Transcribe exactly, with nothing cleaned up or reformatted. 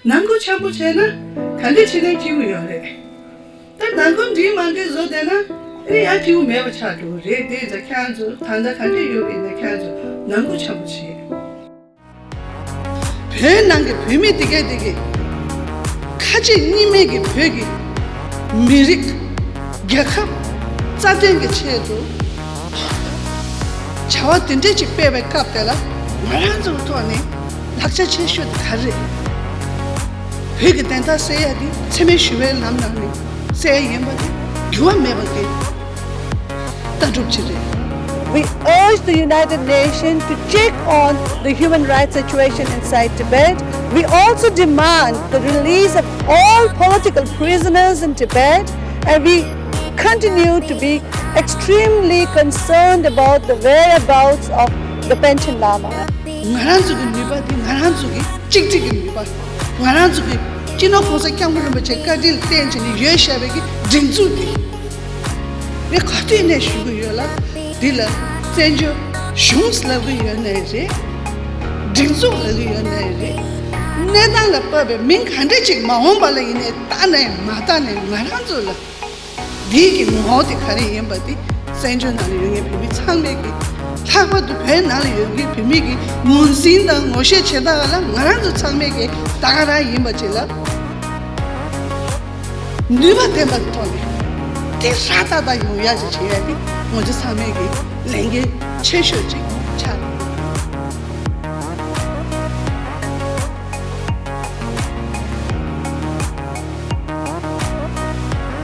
ནང་ཁུལ་འཆམ་པོ་བྱས་ན་ག་འདྲ་བྱེད་ན་སྐྱིད་པོ་ཡོད་རེད། ད་ནང་ཁུལ་འགྲིག་མ་འགྲིག་བཟོ་བསྡད་ན་ཨ་ནི་ཡང་སྐྱིད་པོ་མེད་པ་ཆགས་འགྲོ་གི་རེད། དེ་ཚོ་ཁྱེད་རང་ཚོ་ད་ལྟ་ག་འདྲ་ཡོད་པ་ཡིན་ན་ཁྱེད་རང་ཚོ་ནང་ཁུལ་འཆམ་པོ་བྱེད། བོད་ནང་གི་བོད་མི་དེ་གས་དེ་གས་ཁ་ལྕེ་གཉིས་མེད་ཀྱི་བོད་ཀྱི་མི་རིགས་རྒྱལ་ཁབ་རྩ་དོན་གྱི་ཆེད་དུ་བྱ་བ་དེ་འདྲ་ཅིག་སྤེལ་བའི་སྐབས་དེ་ལ་ང་རང་ཚོའི་ཐོག་ནས་ལག་ཆ་ཆེ་ཤོས་དེ་ག་རེ་རེད། བོད་ཀྱི་བདེན་མཐའ་གསལ་ཡ་དེ་འཚེ་མེད་ཞི་བའི་ལམ་ནང་ནས་གསལ་ཡ་ཡིན་པ་དེ་འགྱུར་བ་མེད་པ་དེ། ལྟ་གྲུབ་ཅིག་རེད། We urge the United Nations to check on the human rights situation inside Tibet. We also demand the release of all political prisoners in Tibet, and we continue to be extremely concerned about the whereabouts of the Panchen Lama. ང་རང་ཚོ་གི་ནུས་པ་དེ་ང་རང་ཚོ་གི་གཅིག་སྒྲིལ་གྱི་ནུས་པ། ང་རང་ཚོ་གི་སྤྱི་ནོར་༸གོང་ས་༸སྐྱབས་མགོན་རིན་པོ་ཆེ་བཀའ་དྲིན་ལ་བརྟེན་བྱས་ནས་ཡོད་བཞག་པའི་གི་སྒྲིག་འཛུགས་འདི། ངས་ག་དུས་ནས་ཞུ་གི་ཡོད་ལ། འདི་ལ་བཙན་བྱོལ་གཞུང་ལབ་གི་ཡོད་ནའི་རེད། སྒྲིག་འཛུགས་ལབ་གི་ཡོད་ནའི་རེད། གནས་སྟངས་ལ་བབས་པའི་མིང་ག་འདྲ་ཅིག་མ་འོངས་པ་ལ་ཡིན་ནའི་བཏགས་ནའི་མ་བཏགས་ནའི་ང་རང་ཚོ་ལ། འདིའི་གི་ངོ་བོ་དེ་ག་རེ་ཡིན་པ་དེ་བཙན་བྱོལ་ནང་ལ་ཡོད་མཁན་བོད་མི་ཚང་མས་ཀྱི། ལྷག་པར་དུ་བོད་ནང་ལ་ཡོད་མཁན་བོད་མི་གི་ངོས་འཛིན་དང་ངོ་ཤེས་བྱེད་སྟངས་ལ་ང་རང་ཚོ་ཚང་མས་ཀྱི་ད་ག་རང་ཡིན་པ་ཅིག་ལ་ནུས་པ་ལྡན་པ་ཐོག་ནས་དེ་ཧྲ་ཏག་ཏག་ཡོང་ཡག་ཅིག་བྱེད་ཡག་དེ་ང་ཚོ་ཚང་མས་ཀྱི་ལས་འགན་ཆེ་ཤོས་ཅིག་ཆགས།